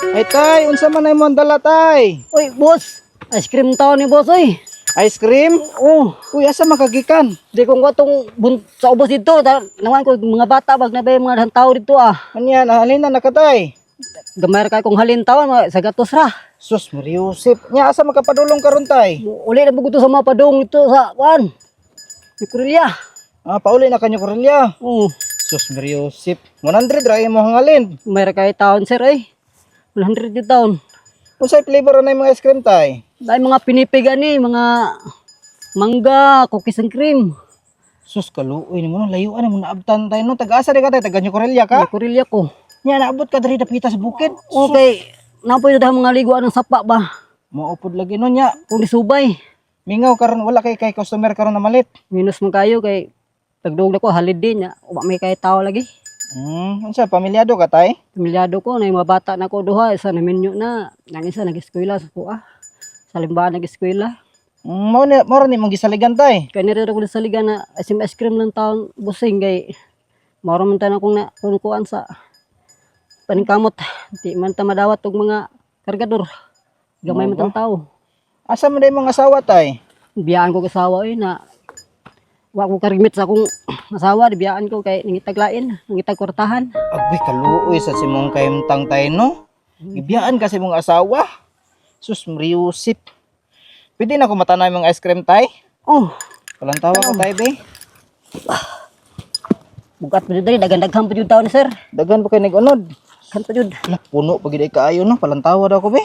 Ay tay, unsa man ay mo ang dala, tay? Uy, boss. Ice cream taon ni boss, uy. Ice cream? Oh, Uy, asa makagikan? di ko nga tong sa ubos dito. Nawan ko mga bata bag na ba yung mga tao dito ah. Anyan, halin na nakatay. Gamay ra kay kong halin taon, mga sa gatos ra. Sus, Mariusip. Nya asa makapadulong karon, tay? Uli na bugo to sa mga padong ito sa kuan. Ni Kurilya. Ah, pauli na kanyo Korelia. Oh, Sus, Mariusip. 100 ra imo hangalin. may ra kay taon, sir, ay. 100 di taon. Unsay flavor na imong ice cream, tay? Dahil mga pinipig ani, mga mangga, cookies and cream. Sus, kaluoy nimo no, layuan nimo naabtan tay no. Taga-asa di ka, tay? Taga New Korelia ka? Ni Kurilya ko. Nya naabot ka diri dapita sa bukid. Okay, napoy na mga liguan ng sapa ba? Maupod lagi no nya. Kung disubay. Mingaw karon, wala kay customer karon na malit. Minus man kayo kay tagdog na ko holiday niya. Wa may kay tao lagi. Unsa pamilyado ka, tay? Pamilyado ko na yung mga bata na ko duha, isa na minyo na, nang isa nag-eskwela sa kuha. Sa limbahan nag-eskwela. Mao ni mao ra ni mong gisaligan, tay. Kay nire ko sa liga na SM ice cream lang taon busing kay mao man tanan kong na kung kuan sa paningkamot. Di man ta madawat og mga kargador. Gamay man tang tao. Asa man day mong asawa, tay? Biyaan ko kasawa eh na wa ko karigmit sa akong asawa, biyaan ko kay nangitaglain, nangitag kwartahan. Agay, kaluoy sa simong kayumtang, tay no. Gibiyaan kasi mong asawa. Sus, Mariusip. Pwede na ko matanay mong ice cream, tay? Oh, Walang tawa ko, tay, be. bugat pa jud diri, daghan-daghan pa jud taon ni sir. Daghan pa kay nag-unod. Daghan pa jud. Ala, puno pa gid ay kaayo no. Palantawa daw ko, be.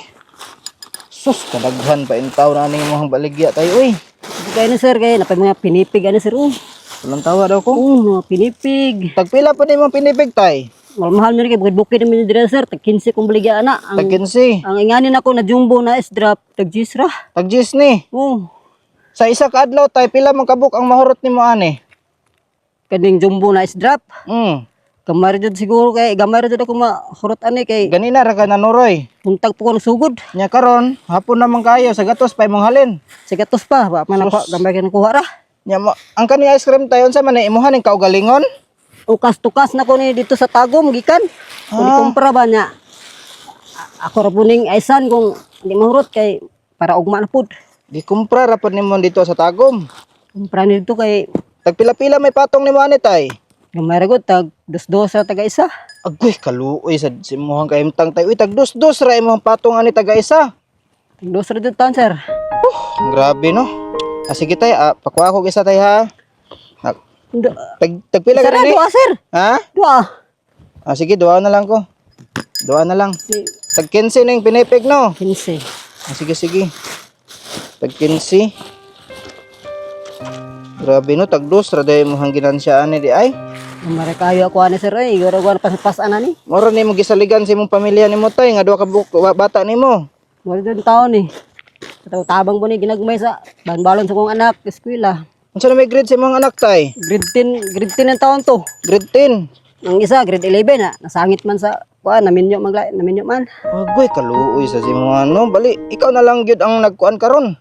Sus, kadaghan pa intaw na aning imong baligya, tay, uy. Kay ni sir kay napay mga pinipig ani sir. Oh, Palantawa daw ko. oh mga pinipig. Tagpila pa ni imong pinipig, tay? Mahal mahal ni kay bukid-bukid naman diri sir, tag 15 kong baligya ana. Tag Ang 15. ang inganin ako na jumbo na S drop tag 10 ra. Tag 10 ni. Oh, Sa isa ka adlaw, tay, pila man kabuk ang mahurot nimo ani? kaning jumbo na S drop. Gamay ra jud siguro kay gamay ra jud ako mahurot ani kay Ganina ra ka nanuroy. buntag po ko sugod. Nya karon, hapon naman kayo sa gatos pa imong halin. Sa gatos pa, wa man ako gamay kay nakuha ra. Nya mo, ang kani ice cream tayo unsa man ni imuha ning kaugalingon? Ukas-tukas na ko ni dito sa Tagum gikan. Kung kumpra ba niya. Ako ra po ning aisan kung di mahurot kay para ugma na pud. Gikumpra ra pud nimo dito sa Tagum. Kumpra ni dito kay Tagpila-pila may patong nimo ani, tay? gamay ra gud tag dos-dos ra taga isa. Agoy, kaluoy sa simuhang kahimtang, tay. Uy, tag dos-dos ra imong patong ani taga isa. Tag dos ra jud taon, sir. Ang grabe no. Ah, sige tay, ah, pakuha ko isa, tay, ha. Ah, tagpila Isa ka ra ni? duha, sir. Ha? Duha. Ah, sige, duha na lang ko. Duha na lang. Tag 15 na yung pinipig no. 15. Ah, sige, sige. Tag 15. Grabe no, tag dos ra day mo hang ginansya ani di ay. Gamay ra kayo ako ani sir ay gura gura pas-pas ana ni. Moro ni mo gisaligan sa imong pamilya nimo, tay, nga duha ka bata nimo. Mura jud taon ni. Kataw tabang po ni ginagmay sa balon sa kong anak eskwela. Unsa na may grade sa imong anak, tay? Grade 10, grade 10 ang taon to. Grade 10. Ang isa grade 11 na nasangit man sa kuan naminyo magla naminyo man. Agoy, kaluoy sa imong ano, bali ikaw na lang gyud ang nagkuan karon.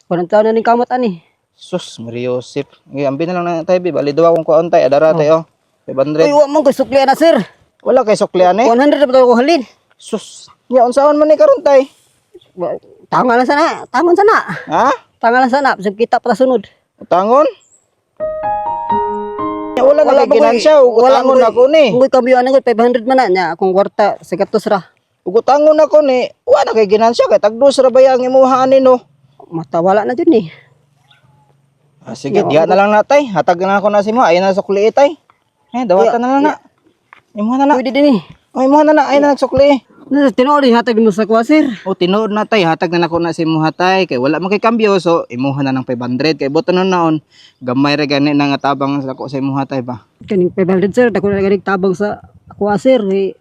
Kuan taon na ning kamot ani. Sus, Mariosep. Ngay, ambi na lang na tay, be. Bali duha kong kuan, tay, adara tay oh. Uy, 500. wa man ko sukli na sir. Wala kay suklian eh. 100 na ba ko halin? Sus, nya unsaon man ni karon, tay? Tama lang sana, tangon sana. Ha? Tama lang sana, bisag kita pa sunod. Utangon? Nya, wala na kay ginansya, ug utangon ako ni. Unggoy kambyo ana gud 500 man na nya akong kwarta sa gatos ra. Ug utangon ako ni, wala na kay ginansya kay tag-dos ra ba yang imuha ani no. Mata wala na jud ni. Ah, sige, diya na lang na, tay. Hatag na ako na si mo. Ayun na sukli tay. Eh, dawatan na lang na. Imuha na na. Pwede din ni. Oh, imuha na na. Ayun na nagsukli. Na tinuod ni hatag mo sa kuha sir. O tinuod na, tay, hatag na nako na si imuha, tay, kay wala man kay kambyo, so imuha na ng 500 kay boto nun naon gamay ra gani na nga tabang sa ako sa imuha, tay, ba. Kaning 500 sir, dako na ganing tabang sa kuha sir. Eh.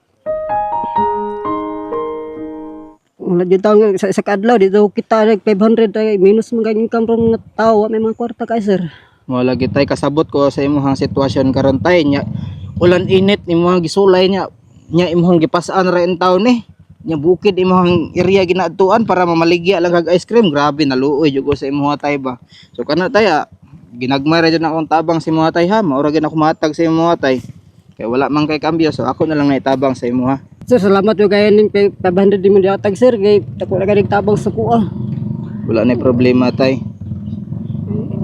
Wala jud taon sa isa ka adlaw dito kita nag 500 ay minus man ganyang income ron nga tao, wa may mga kwarta kay sir. Mo lagi, tay, kasabot ko sa imuhang sitwasyon karon, tay. Nya ulan init imuhang gisulay nya nya imuhang gipas-an ra in taon ni. Nya bukid imuhang area ginaadtuan para mamaligya lang kag ice cream. Grabe, naluoy jud ko sa imuha, tay, ba. So kana, tay, ah, ginagmay ra jud na akong tabang sa imuha, tay, ha. Maura gyud ako matag sa imuha, tay. Kay wala man kay kambyo, so ako na lang naitabang sa imuha. Sir, salamat yo kay ning 500 di mo dihatag, sir, kay dako na ganing tabang sa kuha. Wala na problema, tay.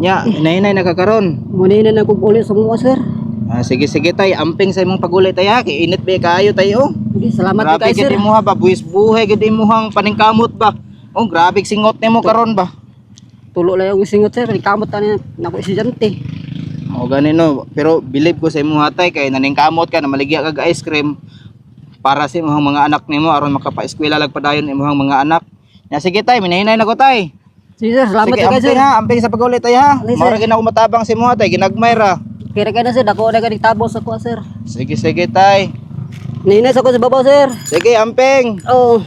Nya, hinay-hinay nakakaron. Muna na akong uli sa mga, sir. Ah, sige sige tay, amping sa imong paguli tay ha, kay init ba kaayo tay oh. Sige, salamat yo Grabe kay gid sir. imuha ba, buwis buhay gid imuhang paningkamot ba. Oh, grabe singot nimo karon ba. Tulo lang yung singot, sir, kamot ani nako estudyante. O gani no, pero believe ko sa imuha tay kay naningkamot ka na maligya kag ice cream para sa imong mga anak nimo aron makapa-eskwela lag padayon imong mga anak. Ya sige tay, minahinay na ko tay. Sige sir, salamat Sige, yo kay sir. amping ha, amping sa paguli tay ha. Ali, sir. Mao ra gid ako matabang sa imuha tay, ginagmay ra. Kira kay na sir, dako na ganing tabang sa kuha, sir. Sige sige tay. Ninay sa ko sa babaw, sir. Sige, amping. Oh.